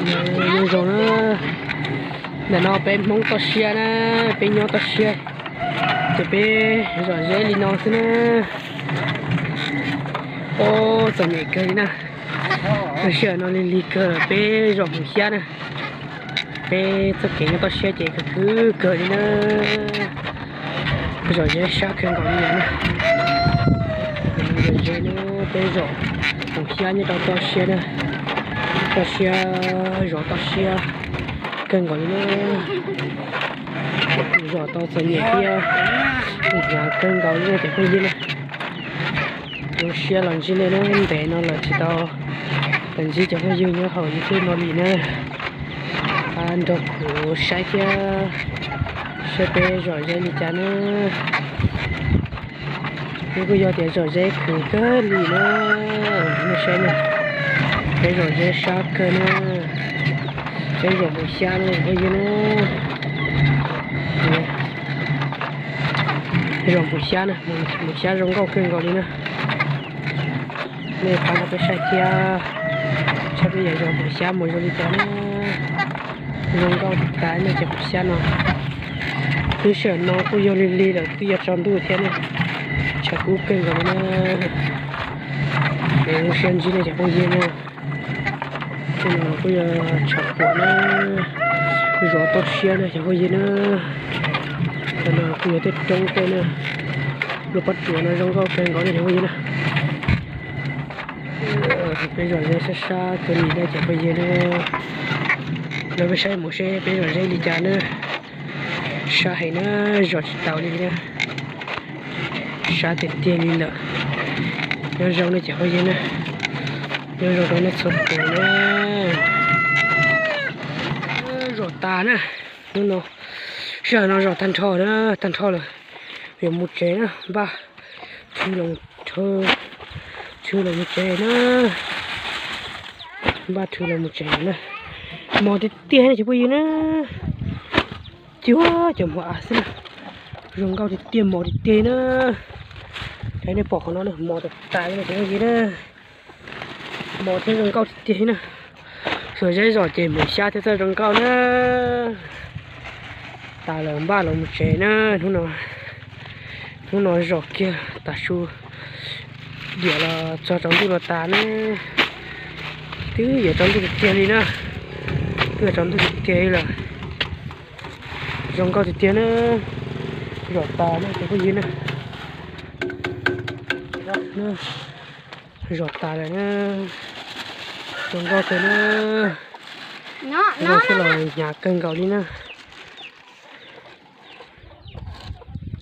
Nyob zoo na, ntawm no peb Hmoob toj siab na, peb nyob toj siab, ces peb zom zeb li no xwb na. Ob, txom nyem kawg li na. Sij hawm no lig lig kawg, peb zom hmoov xyab na. Peb txoj kev nyob toj siab ces khwv khwv kawg li na. Zom zeb sab kawg nkaus li na. Zom zeb na, peb zom hmoov xyab nyob rau toj siab na. Toj siab, zov toj siab kawg nkaus li na. Zom tau txom nyem thiab hnyav kawg nkaus li cov phooj ywg na. Zoo siab los ntsib nej na, ntev no lawm tsis tau los ntsib cov phooj ywg nyob hauv YouTube no li na. Nrog kuv saib thiab, saib peb zom zeb li cas na. Peb kuj yog tias zom zeb khwv kawg li na, nej saib na, peb zom zeb sab kawg na, peb zom hmoov xyab na cov phooj ywg na. Zom hmoov xyab na, hmoov xyab zoo nkauj kawg nkaus li na. Nej pab nrog peb saib thiab, saib peb yuav zom hmoov xyab mus zoo li cas na. Zoo nkauj tas nej cov hmoov xyab no. Twb sij hawm no kuj yog lig lig lawm, twb yuav tsaus ntuj thiab ne, tshav kub kawg nkaus li na. Ces zoo siab ntsib nej cov phooj ywg na. Tej no kuj yog tshav puam na, zov toj siab na cov phooj ywg na. Tej no kuj yog tej roob tej na, lub pob tsuas no zoo nkauj kawg nkaus li cov phooj ywg na. Peb zom zeb sab sab kawg li na cov phooj ywg na. Los peb saib mus seb peb zom zeb li cas na. Sab heev na, zom tsis tau li na. Sab tiag tiag li lawm. Nyob zoo nej cov phooj ywg na, nyob zoo rau nej txhua tus na. Zom tas na, hnub no, sij hawm no zom tag nrho na, tag nrho lawm. Yuav mus tsev na, npaj thw los, thw los mus tsev na. Npaj thw los mus tsev na. Mos tiag tiag na cov phooj ywg na. Cuag cov hmuv av xwb na. Zoo nkauj tiag tiag, mos tiag tiag na. Cov nej pom qhov no na, mos tas tas li na cov phooj ywg na. Mos thiab zoo nkauj tiag tiag li na. Zom zeb zom ces hmoov xyab thiaj txawj zoo nkauj na. Tas lawm npaj los mus tsev na. Hnub no, hnub no zom kiag tas su, diam los txog tsaus ntuj no tas na. Twb yuav tsaus ntuj tiag tiag li na. Twb yuav tsaus ntuj tiag tiag li lawm. Zoo nkauj tiag tiag na. Zom tas na cov phooj ywg na. Zom tas lawm na. Zoo nkauj kawg na. Zoo siab los hnyav kawg nkaus li na.